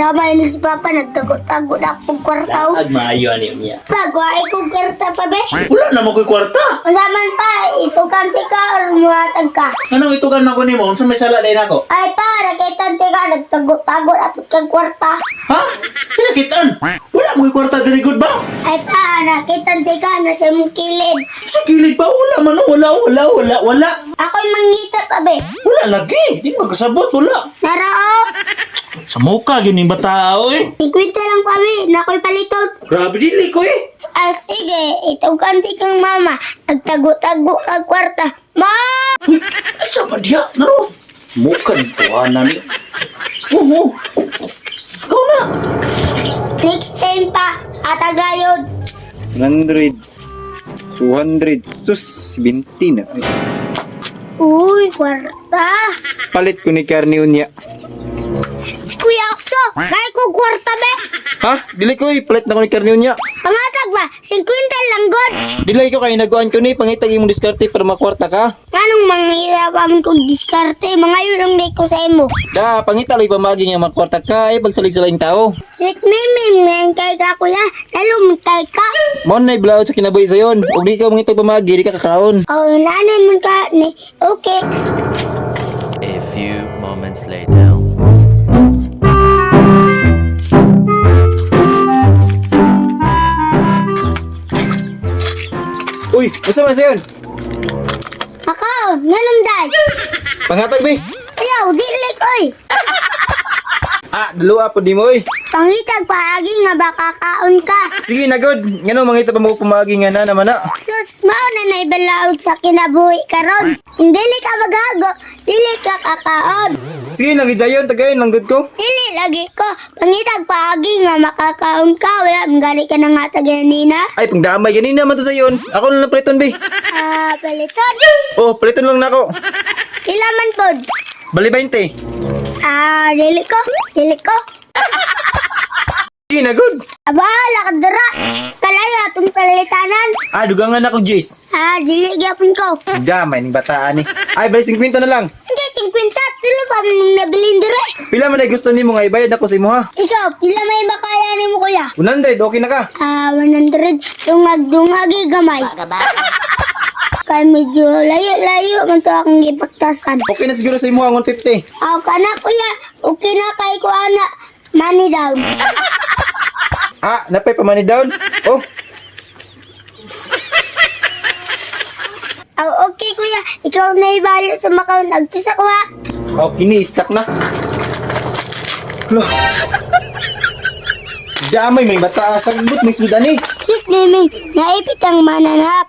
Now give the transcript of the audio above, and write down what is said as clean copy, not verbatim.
Damay ni si Papa, nagtago-tago na akong kwarta, oh. Laag maayo ani niya. Pa, guwae kong kwarta pa be. Wala na mo ko'y kwarta. Unsa man pa, itukan ti ka or muhatag ka. Anong itugan man ko nimo? Unsa may sala din ako? Ay pa, nakita ti ka, nagtago-tago na po kang kwarta. Ha? Pinakitaan. Wala mo ko'y kwarta diri good ba? Ay pa, nakita ti ka, nasa imong kilid. Sa kilid pa wala man oh. Wala, wala, wala, wala. Ako'y mangita pa be. Wala lagi. Di mo kasabot, wala. Narao, Sa muka gini bata oy. 50 lang pa be, nako'y paliton. Grabe dili ko eh. Ah, sige, itukan ti kang mama. Nagtago-tago ka kwarta. Ma! Uy, asa pa diya? Naro. Muka ni tuana ni. Oo. Ikaw na. Next time pa, atagayod. 100, 200, sus, 20 na. Ay, Uy, kwarta. palit ko ni karne unya. Kuya Okto, kaya ko kwarta be. Ha? Dili ko eh, palit na ko ni karne unya. Pangatag ba? 50 lang god. Dili ko kay naguan ko ni pangitag imong diskarte para makwarta ka. Anong manghirap amin kong diskarte? Mga yun ang ko sa imo. Da, pangita lang pamagi nga makwarta ka ay pagsalig sa laing tao. Sweet mimi, ngayon kay ka kuya. Lalo kay ka. Mao na iblaod sa kinabuhi sayon. Ug di ka mangitag pamagi, di ka kakaon. Oh, nanay man ka ni. Okay. A few moments later. Uy, unsa man sayon? Makaon, nganong day? Pangatag be. Ayaw, dili oy. Ah, dalawa po di mo oy. Pangitag paagi nga baka kaon ka. Sige na god. Ngano mangita pa mo pamagi nga na naman na. Sus, mao na naibalaod sa kinabuhi karon. Kung dili ka maghago, dili ka kakaon. Sige na gid sayon, tagayon lang gud ko. Dili lagi ko. Pangitag paagi nga makakaon ka. Wala, manggali ka na nga taganina. Ay, pangdamay ganina man to sayon. Ako na lang paliton be. Ah, paliton. Oh, paliton lang nako. Pila man pod? Bali 20. Ah, dili ko. Dili ko. Sige na good. Aba, lakadara. Kalaya atong palitanan. Ah, dugangan ako, Jace. Ah, dili gyapon ko. Damay ning bataan ni. Ay, bali 50 na lang. Hindi, 50. Tulo pa mong nabilin dire. Pila man ay gusto nimo nga ibayad ako sa imo ha? Ikaw, pila may makaya nimo kuya? 100, okay na ka. Ah, 100. Dungag-dungagi gamay. Kay medyo layo-layo man to akong gipagtasan. Okay na siguro sa imo ang 150. Aw kana kuya, okay na kay ko ana. Money down. Ah, napay pa money down. Oh, Aw okay kuya, ikaw na ibalo sa makaon agto sa kuha. okay ni stuck na. Lo. Damay may bata sagbot may sudan ni. Sweet naming, naipit ang mananap.